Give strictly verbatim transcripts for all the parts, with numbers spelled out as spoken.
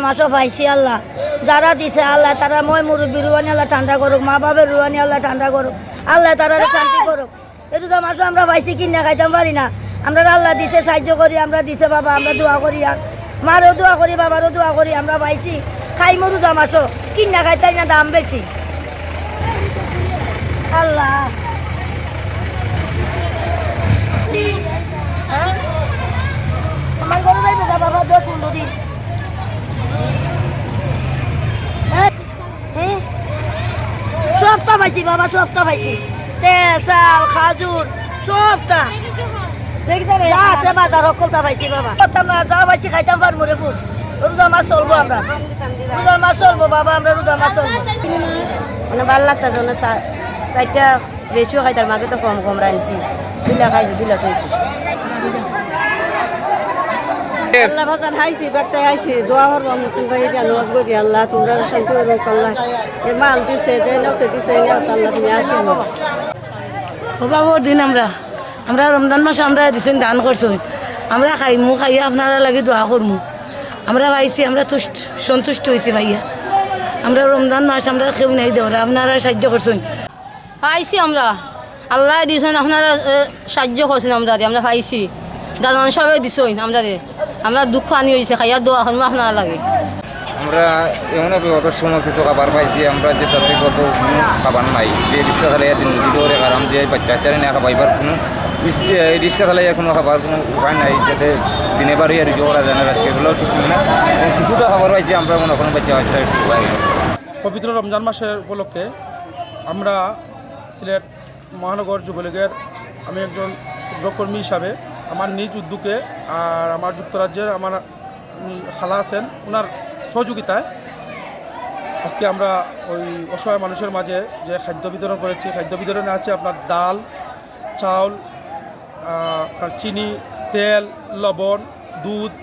মাসও পাইছি আল্লাহ, যারা দিছে আল্লাহ, তারা ময় মুরব্বী রুহানি আল্লাহ ঠান্ডা করুক, মা বাবার রুহানি আল্লাহ ঠান্ডা করুক, আল্লাহ তারারে শান্তি করুক। এই রোজা মাসও আমরা পাইছি, কিনা খাইতাম পারি না। আমরা আল্লাহ দিছে, সাহায্য করি, আমরা দিছে বাবা, আমরা দোয়া করি, আর মারও দোয়া করি, বাবারও দোয়া করি, আমরা পাইছি। খাইমু রোজা মাসও, কিনা খাইতাম না, দাম বেশি। আল্লাহ। হ্যাঁ? আমার ঘরে যাইবো গা বাবা, দশ পনেরো দিন। হ্যাঁ? সবটা পাইছি বাবা, সবটা পাইছি। তেল, চাল, খাজুর, সবটা। দেখি যাবে, যা আছে বাজার, হকলটা পাইছি বাবা। করতাম না, যা পাইছি খাইতাম পারমু রে পুত। রোজা মাস চলবো আমরা। রোজার মাস চলবো বাবা, আমরা রোজা মাস চলবো। মানে ভালো লাগতেছে, মানে চা-, চারটা বেশিও খাইতার মাঝে তো কম কম রাঁধছি। দুইলা খাইছি, দুইলা খাইছি। আল্লাহ বাজান খাইছি, বাচ্চা খাইছি, দোয়া করবো মুসলিম ভাই, জানো করি আল্লাহ, তোমরা শান্তি করো আল্লাহ। এ মাল দিছে, যে নেওতে দিছে, নেওতে আল্লাহ তুমি আসো। ও বাবা, ওর দিন আমরা, আমরা রমজান মাসে আমরা দিছেন, দান করছেন, আমরা খাইমু, খাইয়া আপনারা লাগি দোয়া করমু। আমরা পাইছি, আমরা তুষ্ট, সন্তুষ্ট হইছি ভাইয়া। আমরা রমজান মাস, আমরা কেউ নাই দেওয়ার, আপনারা সাহায্য করছেন। পাইছি আমরা, আল্লাহ দিছেন, আপনারা এ, সাহায্য করছেন আমরা, আমরা পাইছি। দাদান সবে দিছেন আমরা, আমরা দুঃখ আনি হইছে, খাইয়া দোয়া করমু আপনারা লাগে। আমরা এমন বিপদের সময় কিছু খাবার পাইছি, আমরা যে তাতে কত কোনো খাবার নাই, যে রিক্সা চালাইয়া দিন দুটো করে খারাম দিয়ে বাচ্চা কাচ্চারে নিয়ে খাবাইবার কোনো ইচ্ছে, এই রিক্সা চালাইয়া কোনো খাবার কোনো উপায় নাই, যাতে দিনে বারো আর ইয়ে করা যায় না, রাজকে এগুলো ঠিক না। এবং কিছুটা খাবার পাইছি আমরা মনে করেন বাচ্চা কাচ্চা একটু খাই। পবিত্র রমজান মাসের উপলক্ষে আমরা সিলেট মহানগর যুবলীগের, আমি একজন সক্রিয় কর্মী হিসাবে আমার নিজ উদ্যোগে আর আমার যুক্তরাজ্যের আমার, উম, খালা আছেন, ওনার সহযোগিতায় আজকে আমরা ওই অসহায় মানুষের মাঝে যে খাদ্য বিতরণ করেছি, খাদ্য বিতরণে আছে আপনার ডাল, চাউল, আহ, আপনার চিনি, তেল, লবণ, দুধ,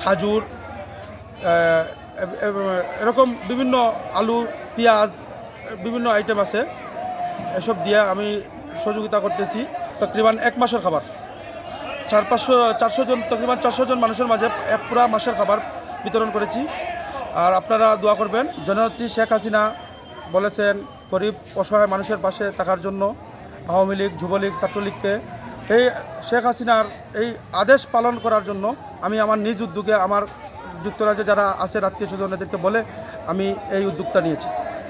খাজুর, আহ, এব-, এব-, এরকম বিভিন্ন আলু, পেঁয়াজ, বিভিন্ন আইটেম আছে। এসব দিয়ে আমি সহযোগিতা করতেছি। তকরিবান এক মাসের খাবার, চার পাঁচশো, চারশো জন, তকরিবান চারশো জন মানুষের মাঝে এক পুরা মাসের খাবার বিতরণ করেছি। আর আপনারা দোয়া করবেন। জননেত্রী শেখ হাসিনা বলেছেন গরিব অসহায় মানুষের পাশে থাকার জন্য আওয়ামী লীগ, যুবলীগ, ছাত্রলীগকে। এই শেখ হাসিনার এই আদেশ পালন করার জন্য আমি আমার নিজ উদ্যোগে আমার যুক্তরাজ্যে যারা আছে আত্মীয় স্বজন এদেরকে বলে আমি এই উদ্যোগটা নিয়েছি।